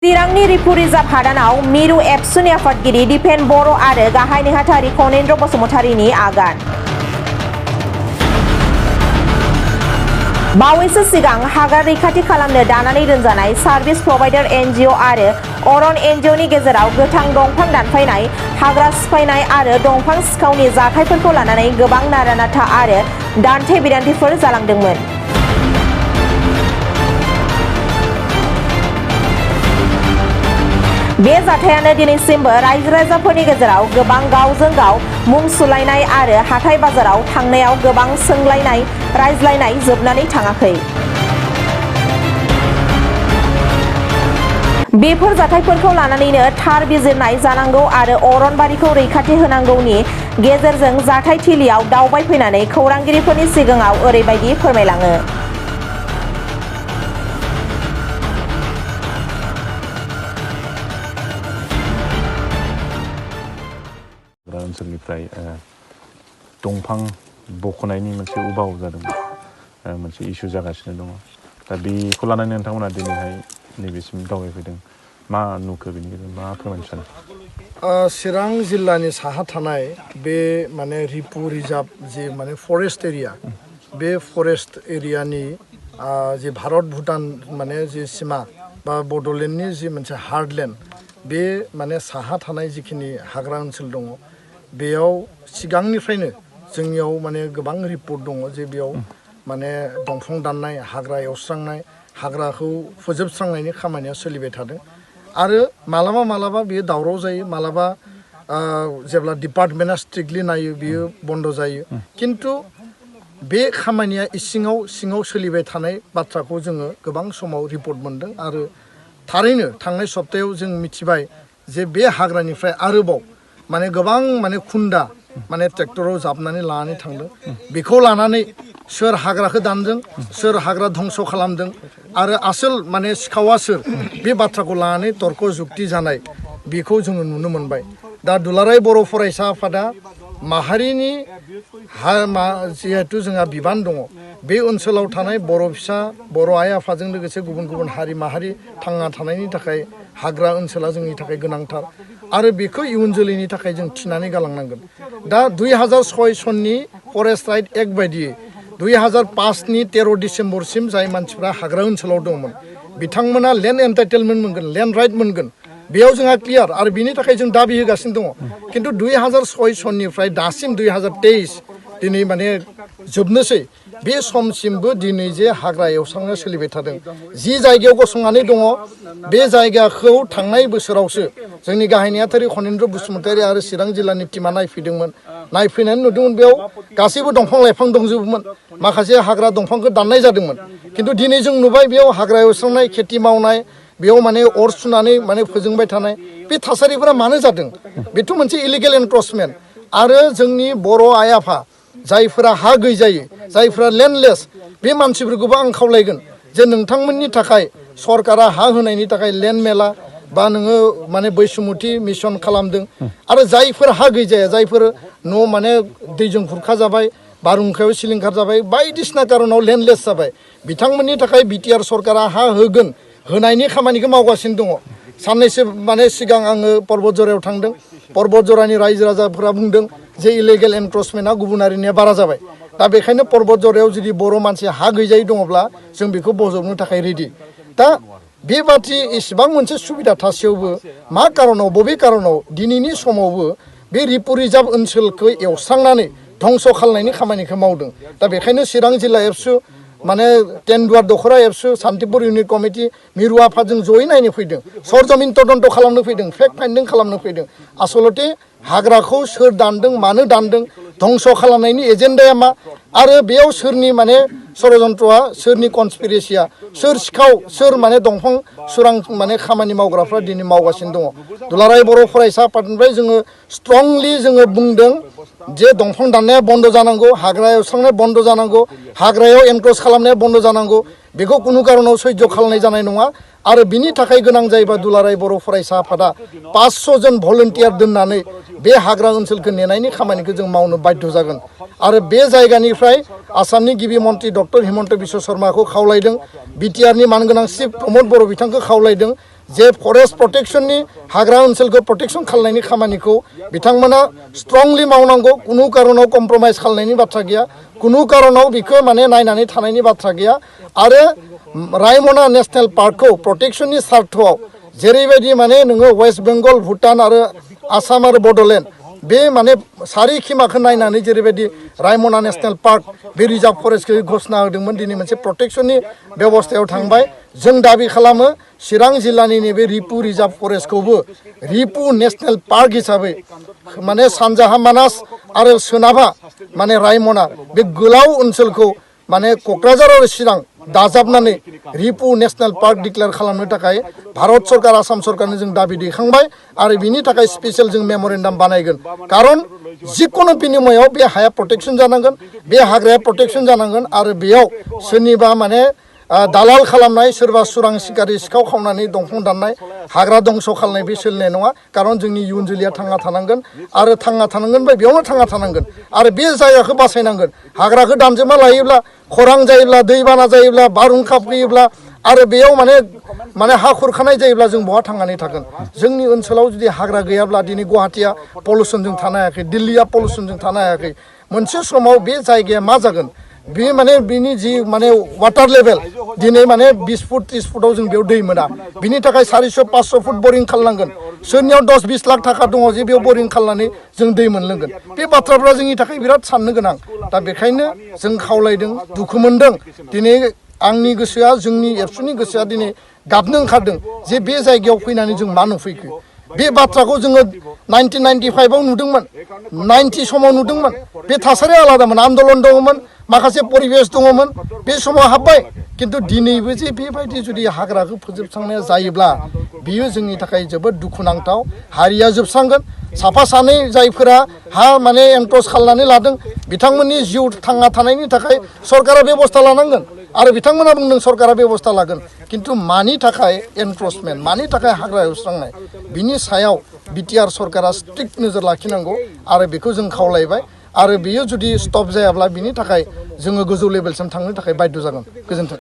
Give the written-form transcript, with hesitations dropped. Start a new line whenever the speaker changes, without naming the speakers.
चिरांनि रिपु रिजार्भ हादानाव मिरु एबसुनि आफादगिरि दिपेन बर' आरो गाहाय नेहाथारि खनेन्द्र बसुमतारीनि आगान। बावैसो सिगां हाग्रा रैखाथि खालामनो दानानै दोनजानाय सार्भिस प्रभाइडार एनजिअ आरो अरन एनजिअनि गेजेराव गोथां दंफां दानफायनाय, हाग्रा सिफायनाय आरो दंफां सिखावनि जाथायफोरखौ लानानै गोबां नारा-नाथा आरो दान्थे-बिदान्थेफोर जालांदोंमोन। बे जाथायानो दिनैसिमबो रायजो-राजाफोरनि गेजेराव गोबां गावजों गाव मुं सुलायनाय आरो हाथाय बाजाराव थांनायाव गोबां सोंलायनाय रायज्लायनाय जोबनानै थाङाखै। बेफोर जाथायफोरखौ लानानैनो थार बिजिरनाय जानांगौ आरो अरनबारिखौ रैखाथि होनांगौनि गेजेरजों जाथाय थिलियाव दावबायफैनानै खौरांगिरिफोरनि सिगाङाव ओरैबायदि फोरमायलाङो।
ओनसोलनिफ्राय दंफां बख'नायनि मोनसे उबाव जादों, मोनसे इस्यु जागासिनो दङ। दा बेखौ लानानै नोंथांमोना दिनैहाय नैबेसिम दावबायफैदों, मा नुखो बेनि गेजेरजों मा फोरमायनो सानो?
चिरां जिल्लानि साहा थानाय बे माने रिपु रिजार्भ जे माने फरेस्ट एरिया, बे फरेस्ट एरियानि जे भारत भुटान माने जे सिमा बा बड'लेण्डनि जे मोनसे हार्डलेण्ड, बे माने साहा थानाय जिखिनि हाग्रा ओनसोल दङ, बेयाव सिगांनिफ्रायनो जोंनियाव माने गोबां रिपर्ट दङ जे बेयाव माने दंफां दाननाय, हाग्रा एवस्रांनाय, हाग्राखौ फोजोबस्रांनायनि खामानिया सोलिबाय थादों। आरो मालाबा मालाबा बेयो दावराव जायो, मालाबा जेब्ला डिपार्टमेन्टआ स्ट्रिक्टलि नायो बियो बन्द जायो। खिन्थु बे खामानिया सिङाव सोलिबाय थानाय बाथ्राखौ जोङो गोबां समाव रिपर्ट मोनदों। आरो थारैनो थांनाय सप्तायाव जों मिथिबाय जे बे हाग्रानिफ्राय आरोबाव माने गोबां माने खुन्दा माने ट्रेक्टराव जाबनानै लानानै थांदों। बेखौ लानानै सोर हाग्राखौ दानदों, सोर हाग्रा धंस खालामदों आरो आसोल माने सिखावा सोर, बे बाथ्राखौ लानानै तर्क जुक्ति जानाय बेखौ जोङो नुनो मोनबाय। दा दुलाराय बर' फरायसा आफादा माहारिनि जिहेथु जोंहा बिबान दङ, बे ओनसोलाव थानाय बर' फिसा, बर' आइ आफाजों लोगोसे गुबुन गुबुन हारि माहारि थांना थानायनि थाखाय हाग्रा ओनसोला जोंनि थाखाय गोनांथार आरो बेखौ इयुन जोलैनि थाखाय जों थिनानै गालांनांगोन। दा 2006 सननि फरेस्ट राइट एक्ट बायदियै 2005नि 13 डिसेम्बरसिम जाय मानसिफ्रा हाग्रा ओनसोलाव दंमोन बिथांमोना लेन्ड एन्टाइटेलमेन्ट मोनगोन, लेन्ड राइट मोनगोन। बेयाव जोंहा क्लियार आरो बिनि थाखाय जों दाबि होगासिनो दङ। खिन्थु 2006 सननिफ्राय दासिम 2023 दिनै माने जोबनोसै, बे समसिमबो दिनै जे हाग्रा एवस्रांनाया सोलिबाय थादों। जि जायगायाव गसंनानै दङ बे जायगाखौ थांनाय बोसोरावसो जोंनि गाहाय नेहाथारि खनेन्द्र बसुमतारी आरो चिरां जिल्लानि टिमा नायफैदोंमोन। नायफैनानै नुदोंमोन बेयाव गासैबो दंफां लाइफां दंजोबोमोन, माखासे हाग्रा दंफांखौ दाननाय जादोंमोन। खिन्थु दिनै जों नुबाय बेयाव हाग्रा एवस्रांनाय, खेथि मावनाय, बेयाव माने अर सुनानै माने फोजोंबाय थानाय, बे थासारिफोरा मानो जादों? बेथ' मोनसे इलिगेल एनक्रचमेन्ट। आरो जोंनि बर' आइ आफा जायफोरा हा गैजायै, जायफोरा लेन्डलेस, बे मानसिफोरखौबो आं खावलायगोन जे नोंथांमोननि थाखाय सरकारा हा होनायनि थाखाय लेन्ड मेला बा नोङो माने बैसुमुथि मिशन खालामदों। आरो जायफोर हा गैजाया, जायफोर न' माने दैजों खुरखा जाबाय, बारहुंखायाव सिलिंखार जाबाय, बायदिसिना कारनाव लेन्डलेस जाबाय, बिथांमोननि थाखाय बिटिआर सरकारा हा होगोन, होनायनि खामानिखौ मावगासिनो दङ। साननैसो माने सिगां आङो पर्बतजरायाव थांदों। पर्बतजरानि रायजो राजाफोरा बुंदों जे इलिगेल एनक्रचमेन्टआ गुबुनारिनिया बारा जाबाय। दा बेखायनो पर्बतजरायाव जुदि बर' मानसि हा गैजायै दङब्ला जों बेखौ बजबनो थाखाय रेडि। दा बेबादि इसेबां मोनसे सुबिदा थासेयावबो मा कारनाव, बबे कारनाव दिनैनि समावबो बे रिपु रिजार्भ ओनसोलखौ एवस्रांनानै धंस खालामनायनि खामानिखौ मावदों। दा बेखायनो चिरां जिल्ला एबसु माने टेन्डुवार दखरा एबसु, सान्तिपुर इउनिट कमिटि, मिरु आफादजों जयै नायनो फैदों, सरजमिन तदन्त खालामनो फैदों, फेक्ट फाइन्डिं खालामनो फैदों। आसलते हाग्राखौ सोर दानदों, मानो दानदों, धंस खालामनायनि एजेन्डाया मा, आरो बेयाव सोरनि माने षड़यन्त्रआ, सोरनि कनस्पिरेसिया, सोर सिखाव, सोर माने दंफां सुरां माने खामानि मावग्राफ्रा दिनै मावगासिनो दङ। दुलाराय बर' फरायसा आफादनिफ्राय जोङो स्ट्रंलि जोङो बुंदों जे दंफां दाननाया बन्द जानांगौ, हाग्रा एवस्रांनाया बन्द जानांगौ, हाग्रायाव एनक्रच खालामनाया बन्द जानांगौ। बेखौ खुनु कारनाव सैज्य खालामनाय जानाय नङा। आरो बिनि थाखाय गोनां जायोबा दुलाराय बर' फरायसा आफादा 500 जन भलन्टियार दोननानै बे हाग्रा ओनसोलखौ नेनायनि खामानिखौ जों मावनो बाध्य जागोन। आरो बे जायगानिफ्राय आसामनि गिबि मन्त्रि डक्टर हिमन्त बिश्व शर्माखौ खावलायदों, बिटिआरनि मानगोनां चिफ प्रमद बर' बिथांखौ खावलायदों जे फरेस्ट प्रटेक्शननि हाग्रा ओनसोलखौ प्रटेक्शन खालामनायनि खामानिखौ बिथांमोना स्ट्रंलि मावनांगौ कुनु कारनाव कम्प्रमाइज खालामनायनि बाथ्रा गैया कुनु कारनाव बिखौ माने नायनानै थानायनि बाथ्रा गैया आरो रायमना नेशनेल पार्कखौ प्रटेक्शननि सार्थआव जेरैबायदि माने नोङो वेस्ट बेंगल भुटान आरो आसाम आरो बड'लेण्ड बे माने सारि खिमाखौ नायनानै जेरैबायदि रायमना नेशनेल पार्क बे रिजार्भ फरेस्टखौ घोषणा होदोंमोन दिनै मोनसे प्रटेक्शननि बेबस्थायाव थांबाय जों दाबि खालामो चिरां जिल्लानि नैबे रिपु रिजार्भ फरेस्टखौबो रिपु नेशनेल पार्क हिसाबै माने सानजाहा मानास आरो सोनाबहा माने रायमना बे गोलाव ओनसोलखौ माने क'क्राझार आरो चिरां दाजाबनानै रिपु नेशनेल पार्क डिक्लेयार खालामनो थाखाय भारत सरकार आसाम सरकारनो जों दाबि दैखांबाय आरो बिनि थाखाय स्पेशल जों मेम'रेन्डाम बानायगोन कारन जिकुनु बिनिमयाव बे हाया प्रटेक्शन जानांगोन बे हाग्राया प्रटेक्शन जानांगोन आरो बेयाव सोरनिबा माने दालाल खालामनाय सोरबा सुरां सिखारि सिखाव खावनानै दंफां दाननाय हाग्रा दंस' खालामनाय बे सोलिनाय नङा कारन जोंनि इयुन जोलैया थांना थानांगोन आरो थांना थानांगोन बा बेयावनो थांना थानांगोन आरो बे जायगाखौ बासायनांगोन हाग्राखौ दानजोबना लायोब्ला खरां जायोब्ला दैबाना जायोब्ला बारहुंखा फैयोब्ला आरो बेयाव माने हा खुरखानाय जायोब्ला जों बहा थांनानै थागोन जोंनि ओनसोलाव जुदि हाग्रा गैयाब्ला दिनै गुवाहाटिया पलिउसनजों थानो हायाखै दिल्लीया पलिउसनजों थानो हायाखै मोनसे समाव बे जायगाया मा जागोन बे माने बिनि जि माने वाटार लेभेल दिनै माने 20 फुट 30 फुटाव जों बेयाव दै मोना बिनि थाखाय 400-500 फुट बरिं खालामनांगोन सोरनियाव 10-20 लाख थाखा दङ जे बेयाव बरिं खालामनानै जों दै मोनलोंगोन बे बाथ्राफ्रा जोंनि थाखाय बिराद साननो गोनां दा बेखायनो जों खावलायदों दुखु मोनदों दिनै आंनि गोसोआ जोंनि एबसुनि गोसोआ दिनै गाबनो ओंखारदों जे बे जायगायाव फैनानै जों मा नुफैखो बे बाथ्राखौ जोङो 1995 आव नुदोंमोन 90 समाव नुदोंमोन बे थासारिया आलादामोन आन्दलन दङमोन माखासे परिबेस दङमोन बे समाव हाबबाय किन्तु दिनैबो जे बेबायदि जुदि हाग्राखौ फोजोबस्रांनाया जायोब्ला बियो जोंनि थाखाय जोबोद दुखुनांथाव हारिया जोबस्रांगोन साफा सानै जायफोरा हा माने एनक्ल'ज खालामनानै लादों बिथांमोननि जिउ थांना थानायनि थाखाय सरकारा बेबस्था लानांगोन आरो बिथांमोना बुंदों सरकारा बेबस्था लागोन किन्तु मानि थाखाय एनक्ल'जमेन्ट मानि थाखाय हाग्रा एवस्रांनाय बिनि सायाव बिटिआर सरकारा स्ट्रिक्ट नोजोर लाखिनांगौ आरो बेखौ जों खावलायबाय आरो बियो जुदि स्टप जायाब्ला बिनि थाखाय जोङो गोजौ लेभेलसिम थांनो थाखाय बाध्य जागोन गोजोन्थों